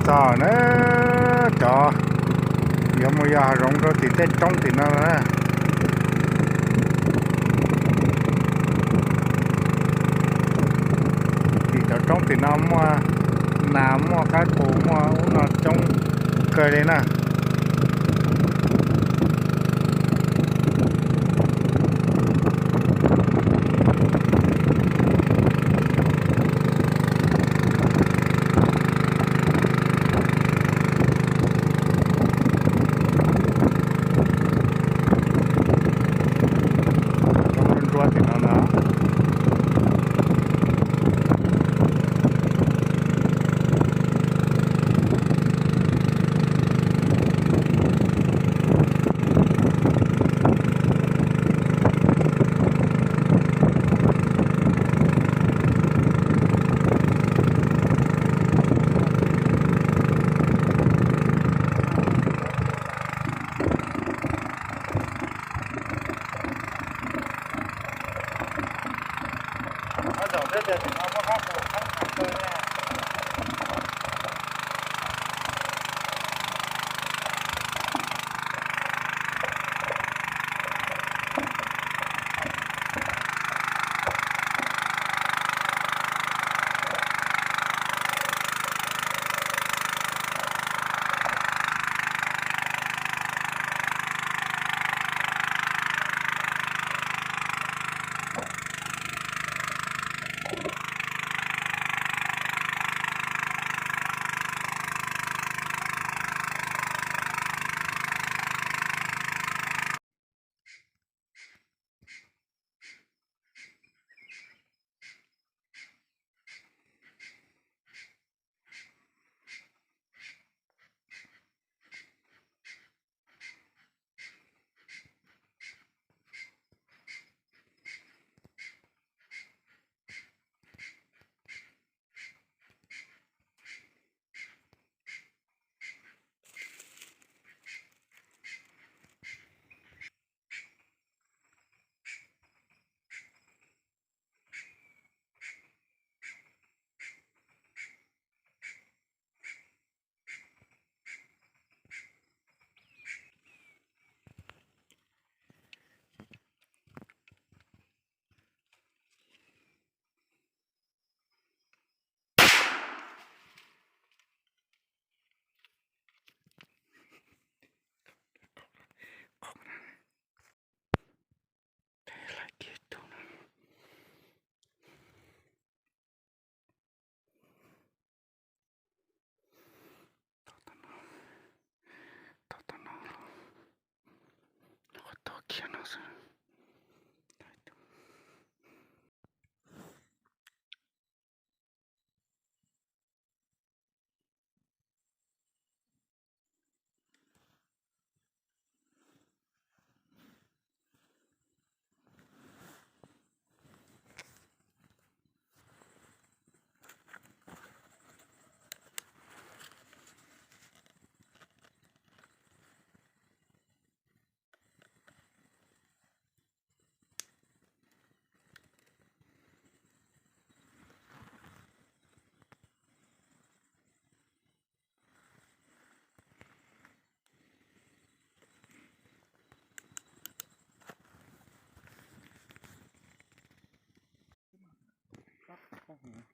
Txog na, cov yuav mus yos hav zoov rau tim tej roob tim no na. Tim cov roob tim no muaj nas muaj qaib qus muaj ub no coob kawg li na. Ntsuab tim no na.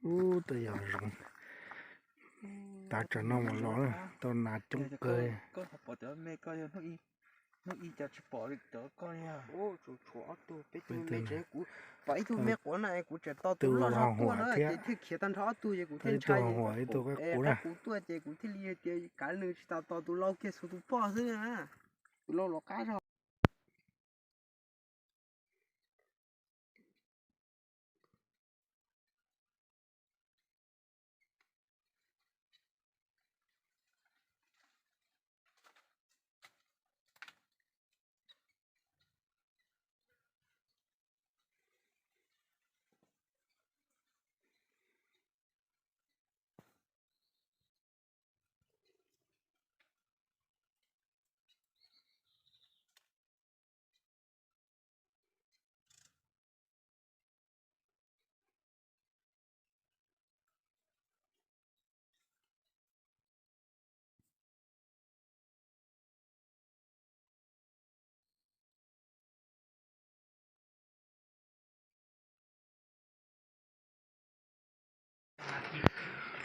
Ub, tau yog zoov. Tav tsam no mus los tau nas coob kawg. Hnub ib cas tsis pom li cov koj li. Tshuav ob tug, peb tug me tsev kuv pom ib tug me quav na es kuv tseem tos tus loj zog tuaj na ces thiaj khiav tag nrho ob tug ces kuv thiaj ntshai. Ib tug qaib qus na, qaib qus tuaj ces kuv thiaj li tias kav nws tsis tas tos tus lau kiag xwb tus poj xwb na. Tus lau los qab zog.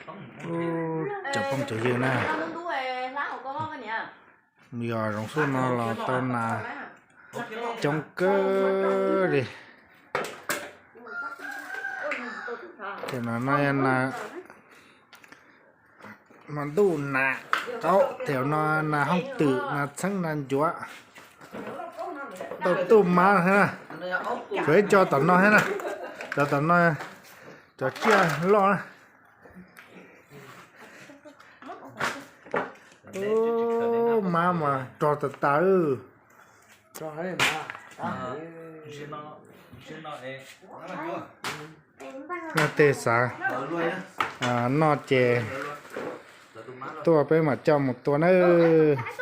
Cov phooj cov ywg na, mus yos Zoov Xuj no los tau nas coob kawg li. Ces no no nas, mas ntuj nas qaub, ces no nas hooj twm, nas txheeb, nas ncuav, tau tuj mab thiab na. Tsuas ib co tom no thiab na, cov tom no, cov tsiaj loj na. Ub, mab mas rog tas tas. Leej twg xav noj ces tuaj peb mam coj mus tua nawb.